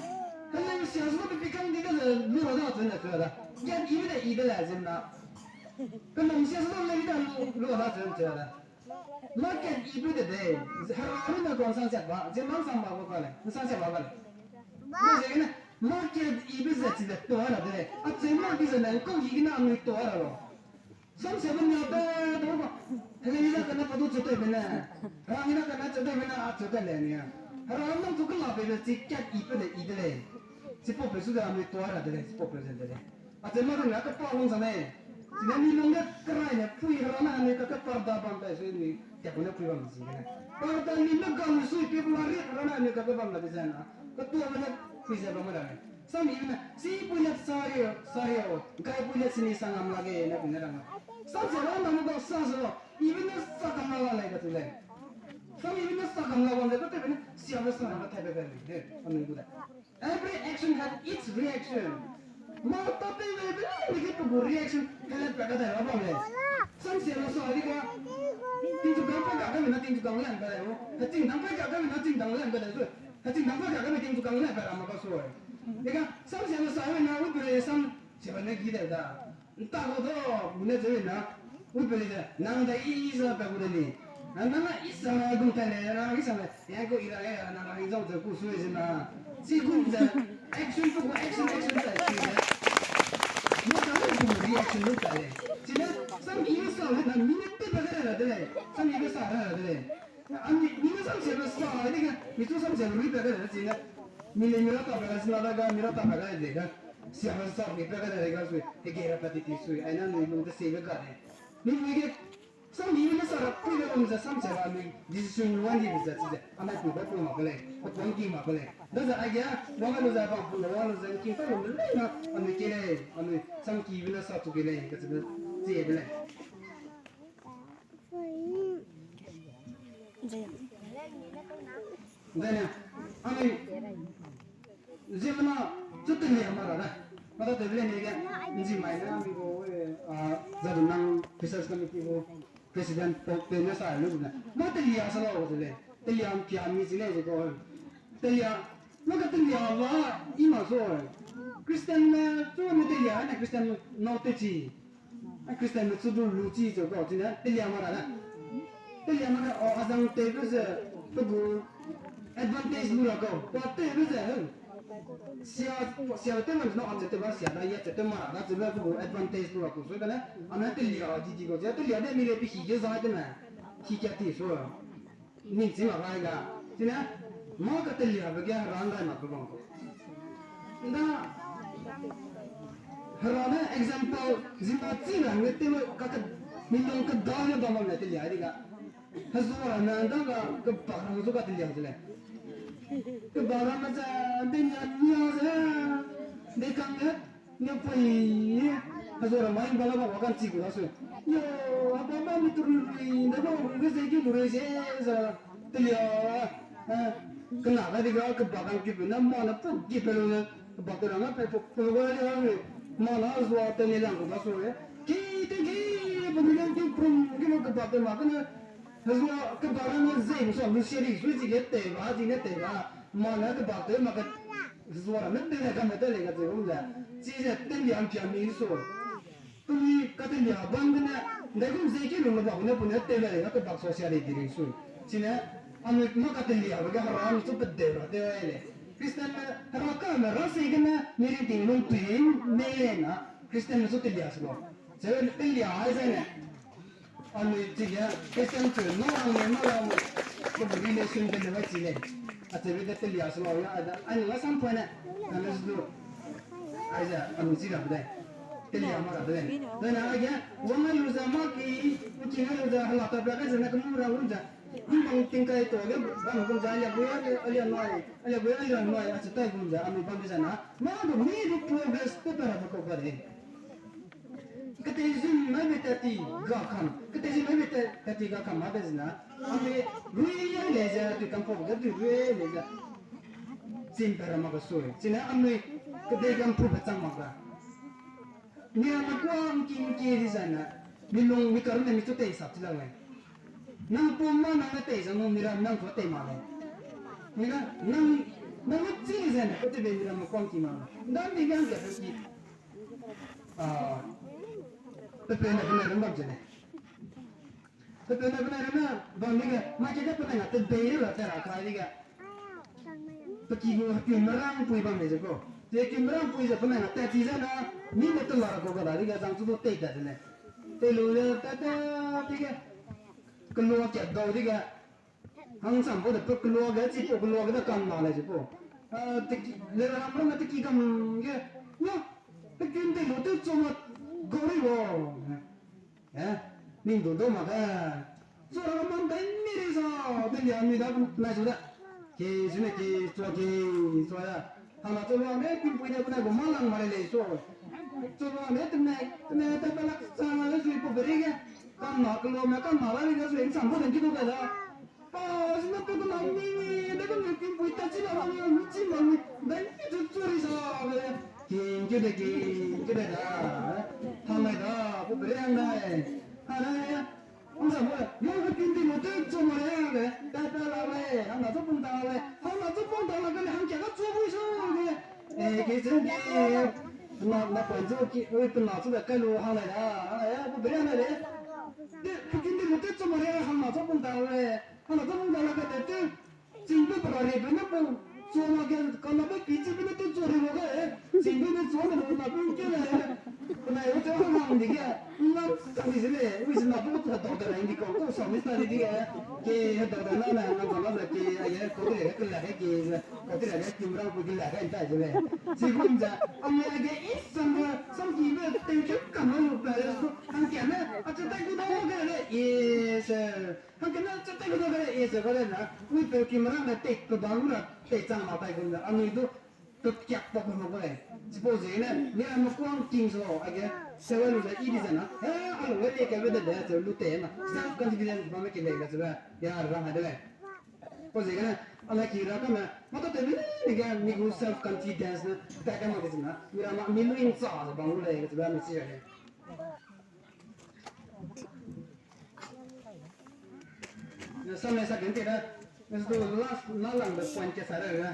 pe lei sia su pe pi kang di de lu ra da cheu ne cheu da. Kat i de i de lei zim na. Pe lung sia su lei da lu, lu ra da cheu ne cheu da. Market i be de de, hera ru ne kau ’nsang siak ba, ziemmena ’nsang ba kau ka lei, ’nsang siak ba ka lei. Be ziegene, market i be ze chi de tua ra de lei, acheu mak di ze ne, ’ngkau hi gene anui tua ra lau. Samsiabe nia be, de ba, helei na kane pa du cheu tei be ne, rang na kane cheu tei be ne, acheu tei lei ni a. Hera nang chu kela peibe chi kat i peu de i de lei. Chipau peu su de anui tua ra de lei, chipau peu ze de lei. Acheu mak de nia kepa lung sa ne. Chine mi lung ge kerai ne pui hera ne anui kake parda bam tai sui ni, tia ku ne pui bam si gene. Parda ni me ga lu sui pe bula ri hera ne anui kake bam la de ze na. Ketuame ne pui ze bam la ne. Sami ne, si pui ne sa rio, sa rio, gai pui ne sini sa ngam lage ne pui ne rang. Samsiabe na me ga sa su lo, ibe ne sa kam la lei kacheu lei. Sami ibe ne sa kam la bam de, katew be ne, siabe sa na ka tei be be lei, anui gu de. Every action has its reaction. Mâ tâtewbe be lei ge pe gu reaction, hele pa kadai ra bam lei. Samsia na sa di ga, ting zu kang lan pe lei o. Heching dang pa ka ga na ching dang lan pe lei zu. Heching dang pa ka ga ting zu kang lan pe ra ma ka sui. Dega, sam se na sa na, u pe lei sam se ba ne gi de da. Nta ko do, bu ne ze na. U pe lei de, nang da i sa pe gu de ni. Nang na i sa gu ta le, ra i sa le. Ya ko i ra ya, nang ra i zong ze ku sui ze na. Si gu ze, action ko action, action sa si ze. Mo ka mo gu reaction lu ta le. Si ne, sam i sa le na, mi ne te pa ga ra de le. Sam i sa ra de le. Ani, mi ne sam se ba sa, ni ga, mi tu sam se ba ri pa ga ra si ne. Mi le mi ra ta pa ga si na da ga, mi ra ta pa ga de ga. Sia ba sa mi pa ga de ga sui, e ge ra pa ti ti sui, ai na ni lu de se ga de. Ni mi ge, sam mi ne sa ra pui de lu ze sam se ba mi, decision lu an di ze chi ze, a na ku ba ku ma ko lei, ko pon ki ma ko lei. Da za ai ga, wa ga lu za ba ku wa lu ze ki ta lu le na, a mi ke lei, a mi sam ki bi na sa tu ke lei, ka ze de, zie de lei. Zene, ani, ziemmena, chu telia ma ra da. Ma da te bile ni ge, nzi mai ne, ani gu, eh, ah, Jadonang Research Committee gu president pau pe ne sa lu ne. Ma telia sa lau de le. Telia mpia mi zi le ze ko. Telia, ma ka telia ba, i ma so. Christian ne, chu ne telia ne Christian nau te chi. A Christian me chu du lu chi ze kau, chine, telia ma ra da. Telia ma ra, o, azang tewbe ze, pe gu advantage lu ra kau, pa tewbe ze, he. Sia, sia tew ma no, a che tew ba sia da, ya che tew ma ra da, chebe pe gu advantage lu ra kau, so kane, a ne telia di di kau, che telia de mi le pe hi ge zai de me. Hi kia ti so. Ning chi mak gai ga. Chine, mâ kateliabe ge hera ’ndai mak pe bam. ’Nda, hera ne example, zina chi ra hangge tew, kake, mi lung keda ge bam bam ne telia di ga. Hezua ramme ’nda ga, kebak ramme zu katelia ze lei. Kebak ramme ze, de nia nia ze, de kang ge, ne pui, hezua ramme ’mba la ba wa ka'nchi gu la sui. Yo, a ba ba mi tu rui rui, ’nda ba rui ge ze ki lu rui ze, ze, telia, eh, kena ga di ga, kebak kang kibe na ma na pu ki pe lu ne, kebak te rang pe pu, pu ga di ga, ma na zua te ne lang gu la sui. Ki te ki, pe mi lang ki prum, ki ma kebak te ma kene, hezua kebak ramme ze, lu sa lu sia ri, sui chi ge te ba, chi ne te ba, ma na kebak te ma ke, zua ramme tew ne kame tew lei kacheu gum ze. Chize telia ’mpia mi sui. Penui katelia bam gene, ’ndaigum ze ki lung le bak ne penui tew lei ga kebak sa sia lei di ring sui. Chine, anui mâ kateliabe ge hera mi chu pedeu ra tew lei. Christianme, hera kame ra sei gene, mi ringting lungtui mei lei na, Christianme chu telia se lau. Ze telia ai zene, anui chige Christian cheu, mâ rang lei, mâ rang lei, pe gu relation de lei chi lei. Acheube de telia se lau ya, ai da, anui ga sam poine, anui du, aize, anui chi rabe dei. Telia ma rabe dei. Dene aige, wang ai lu ze mâ ki, ’ngking ai lu ze, hela ta bra kai zene kemu ra gum ze. Ning bang tingkai ta ge, bam gum ze, alia gui, alia nai, alia gui, alia nai, achu tai gum ze, anui bam de zena. Mâ du, mi du progress te pe rabe kau ga dei. Ketei zun nai be tat ti ga kam, ketei zun nai be tat, tat ti ga kam ma de zena. Anui rui lei ze, tui kam pau ge tui rui lei ze. Chim pe ra mak ga sui. Chine anui kedei kam pu pe chang mak ga. Miramme kuâ ’ngking ’ngkie di zene, mi lung mi karune mi chu tei sap chi la lei. Nang pum ma nang ne tei zang nu miram nang chu tei mak lei. Mina, nang, nang ne chi zene, pe tebe miramme kuâ ’ngking mak lei. ’Ndam di ge hangge pe ki, ah, pe peu ne pe nai ram bam ze lei. Pe peu ne pe nai ram bam di ge, ma ke de pe nai na tebei ra te ra kai di ge. Pe ki gu hekimmerângpui bam lei ze kau. Ze hekimmerângpui ze pe nai na tat ti ze na, mi ne tela ra kau ga da di ge zang chu du tei tat de lei. Tei lu ze tat tat di ge. Kelua kat dau di ge. Hangsam bau de pe kelua ge, chipau kelua ge de kam na lei chipau. Ah, teki, le ram ramme teki kam ge. Yo, pe kin tei lu tew chu ma gau ri lau. Eh, ning du dau mak ge. Zua ra mam dai mi ri sa, telia mi da nai su da. Ki, sine ki, zua ki, zua ya. Hana zua ne, kimpui ne, penai gu ma lang ma lei lei su. Zua ne, tene, tene, te pelak sa na le sui pu beri ge. Kam na kelua me, kam na la ri ge sui, ’nsam bu den ki du ge da. Pa, sine pe ku na mi mi, de ku mi kimpui ta chi la ma mi, mi chi ma mi, dai mi zu zua ri sa ge. Ki, ki de ki, ki de da. Hang nai da, pu beri hang nai. Hang nai. Yo, hetinde lu tew chu ma le, ta ta la le, hangna chu pung ta le, hangna chu pung ta la le, hangkia ga chu bui su le. Eh, ke zeng ke, na, na pon chu ki, ui, pe na chu da kai lu hang le da, hang le, bu bere hang le. Te, hetinde lu tew chu ma le, hangna chu pung ta le, hangna chu pung ta la le, te, Chingbe pe ra ri pe ne pe, chua ma ge, ka na be pi chi pe ne te chua ri lo ge, chingbe ne chua ne lo na pe ke le. Pe na yo te hang di ge, na chang di le, ui si na pe te doctor ai di ko, ko sa mi sa di ge, ke doctor na na na na na ke, ai ge, ko le ke la ke ke, ko te le ke kim rang ko di la ke ta le. Chi gun za, a me ge i sang ge, sang ki be te ke ka ma lo pe le so, hang ke ne, a che tai ku da ge le, yes. Hangkena chete ku da ge e ze ba le na, ui pe ki merang ne tek pe ba lu na, te chang ma tai gu na, anui du, pe kiak pa ku ma ku le. Suppose ne, mi a ma kuang king so, age, sewa lu ze i di ze na, he, a lu le ke be de de, ze lu te na, self confidence ba me ki le ga ze ba, ya rang ha de le. Suppose ne, a la ki ra ka me, ma ta te mi ne ga, mi gu self confidence ne, ta ka ma ke ze na, mi ra ma, mi lu in cha ze ba lu le ga ze ba, mi si ya ne. Samle sa kente da, is the last na lang the point ke sa da.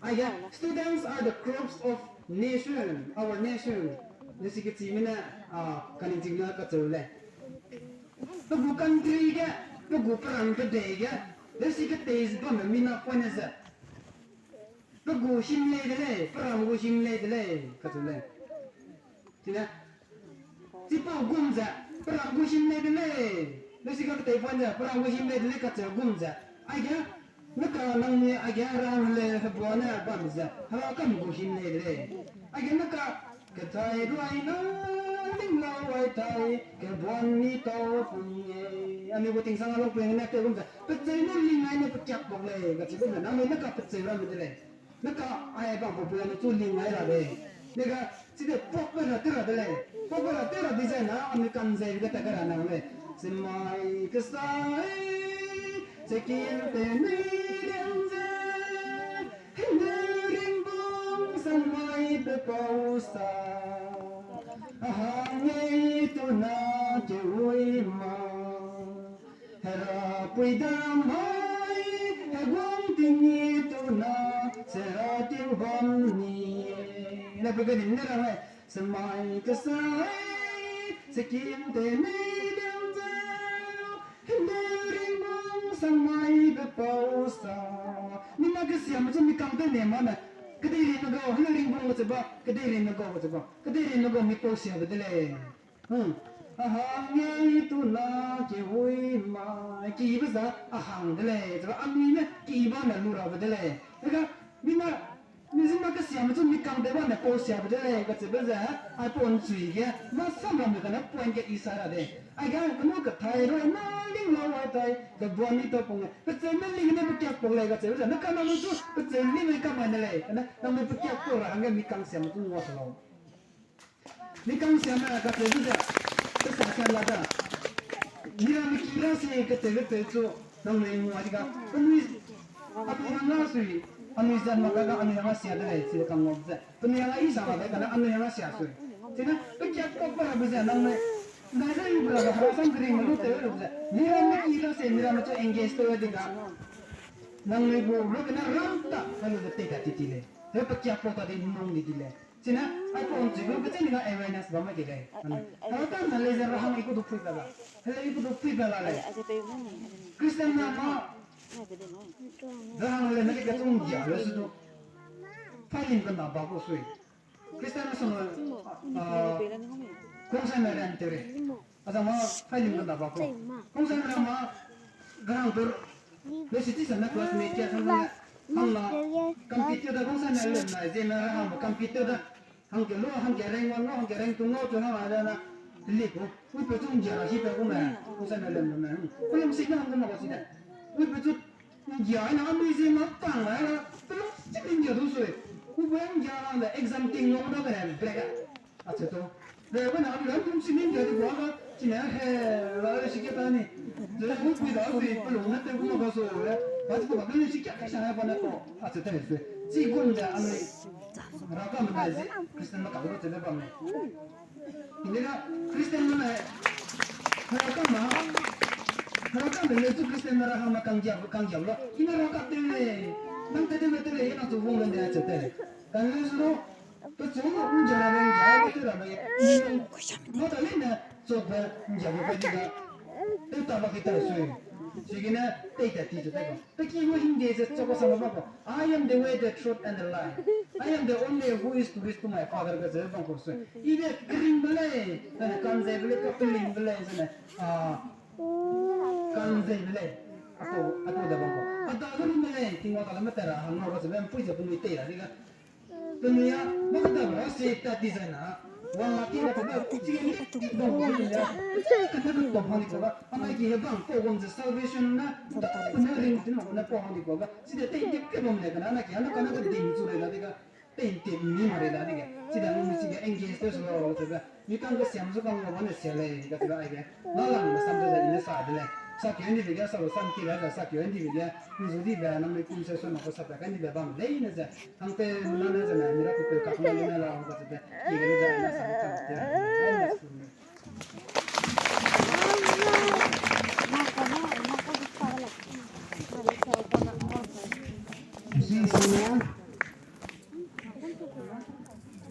Aige, students are the crops of nation, our nation. Lesi ke chi mi ne, a, kaning chi mi ne ka cheu le. Pe gu country ge, pe gu peram pe dei ge, lesi ke tei zi bam mi na point ze. Pe gu him lei de lei, peram gu him lei de lei, ka cheu le. Chine, chipau gum ze, peram gu him lei de lei. Lesi ka ketei point ze, peram gu him lei de lei kacheu gum ze. Aige, ne ka nang ni aige rang le hebuane bam ze, hera kam gu him lei de lei. Aige ne ka, kethai ruai na, ling lau ai tai, kebuan ni tau pung e. Anui gu tingsang a lung pung ne te gum ze, pecheu ne ling ai ne pekiak bak lei, kacheu gum ze, nang ni ne ka pecheu ramme de lei. Ne ka ai bang popular ne chu ling ai ra de. Ne ka, chide pop ra te ra de lei. Pop ra te ra di zai na, ami kan zai de ta ka ra na lei. Semai kesai, sekin te nei liang ze. Hinde ringbung sang mai pe pau sa. Ahang ei tu na ke ui ma. Hera pui dam mai, heguang ting i tu na, sera ting bam ni. Na pe gani ne ra mai, semai kesai, sekin te nei liang ze, hinde ringbung sang mai pe pau sa. Ni na kesiame chu mi kang te ne ma ne, kedei ri ne gau, hinde ringbung ga che ba, kedei ri ne gau ga che ba, kedei ri ne gau mi pau sia be de lei. Hmm. Ahang ei tu na ke ui ma, ke i be za, ahang de lei, zaba anui ne ke i ba ne lu ra be de lei. Ega, mi na, mi zin na kesiame chu mi kang de ba ne pau sia be de lei, kacheu be ze, aipau nchui ge, ma sam ramme kane point ge i sa ra de. Aige, kenu kethai ruai na ling lau ai tai, kebuan ni tau pung e. Pecheu ne ling ne pekiak pau lei kacheu be ze, ne ka nang chu, pecheu ling ne ka mai ne lei, kane, nang ne pekiak pau ra hangge mi kang siame chu ngua se lau. Mi kang siame kacheu du ze, pe sa sia la da. Mi ra mi ki ra si kacheube peu chu, nangnui ngua di ga. Penui, anui hang a sui, anui zat mak ga ga anui hang a sia de lei, si de kang ngua ze. Penui hang a i sa la de kane anui hang a sia sui. Sine, pekiak pau pa ra be ze nangnui. Nai ze yu bra ga hera sam kering me lu tew lu ze. Mi ra mi ki ra se, mi ra mi chu engage tew di ga. Nangnui gu ru kena ram ta, kalu de te ta ti ti lei. He pekiak pau ta di nung di di lei. Chine, aipau nchui gu kechene ga awareness bam mai di lei. Hera ta na lei ze ra hang i ku du pui pa la. Hele i ku du pui pa la lei. Christian na ma, ra hang le na ke kechung gia le su du. Phailin kena ba ku sui. Christian na sung, a, kungsaime ran tew re. Azang ma phailin kena ba ku. Kungsaime ra ma, garang tur, le city sa na classmate kia sang na, hang na, compete da kungsaime lem na, ze na ra hang compete da. Hangke lu, hangke rank one lu, hangke rank two lu, chu hang a da na, li ku. Ui pe chu nggia ra hi pe ku me, kungsaime lem me. Pelung si na hang ku ma ka si da. Ui pe chu Nggia na anui ze ma tang la, pelung chip nggia du sui. Ku bang nggia la le exam ting long da kere break a. Ache to. Le bana anui lam kum si nggia du ba ga, chine he, la le si ke ta ni. Le ku pui da sui, pelung na te ku ma ga so le. Ba ti ko ba le si ke ka sa ba na ko. Ache te sui. Chi gun da anui. Ra ka ma na zi, Christian ma ka gu te ba me. Inde ga Christian ma na. Ra ka ma. Raka me le zu Christian me ra hangme kanggiap, kanggiap la. I ne raka te le. Nang te de me te le, i nang chu wang le ne cheu te le. Kan le zu ro. Pe chu ro, un ja ra le, ja, pe chu ra me. Ma ta le ne, chu pe, ja, pe, pe, ja. Te ta ba ki ta sui. Sigi ne, te ta ti chu te ba. Pe ki mo hingde ze chok sa ma ba ko. I am the way, the truth, and the life. I am the only who is to reach to my Father, ka ze bang ko sui. I de kring be lei, zene kan ze be lei, ka peling be lei, zene, a, kan ze be lei. Ako, ako de bang ko. A da ge ring be lei, Tingwang ta le me te ra, hang no ka ze be mpui ze penui te ra di ga. Penui a, ma ka da ra se ta di zai na. Wang la ki na ka ba, chi ge ni, bang ko ni ya. Ka na ka to hang ni ko ba. Ana ki he bang ko wang ze salvation na, da, na ring, tingwang na ko hang ni ko ba. Chide tei dip ke bam le kena, na ki, ana kana ka dim chu le la di ga, tei tip mi ma re la di ga. Chide ngu mi chige engage te su la ro te ga. Mi kang ke siam su kang wa ne sia le, ga te ga ai ge. Na lang na sam de le, ne sa de le. Sa ke ndi be ga, sa lo sam ki la, sa ke ndi be ga. Nzu di be, na mi kum se su na ko sa pe ka ndi be bam le ne ze. Hang te na ne ze na, mi ra ku pe ka na ne la ga te be. Ki ga le ze na sa ka te.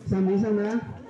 Sami sana.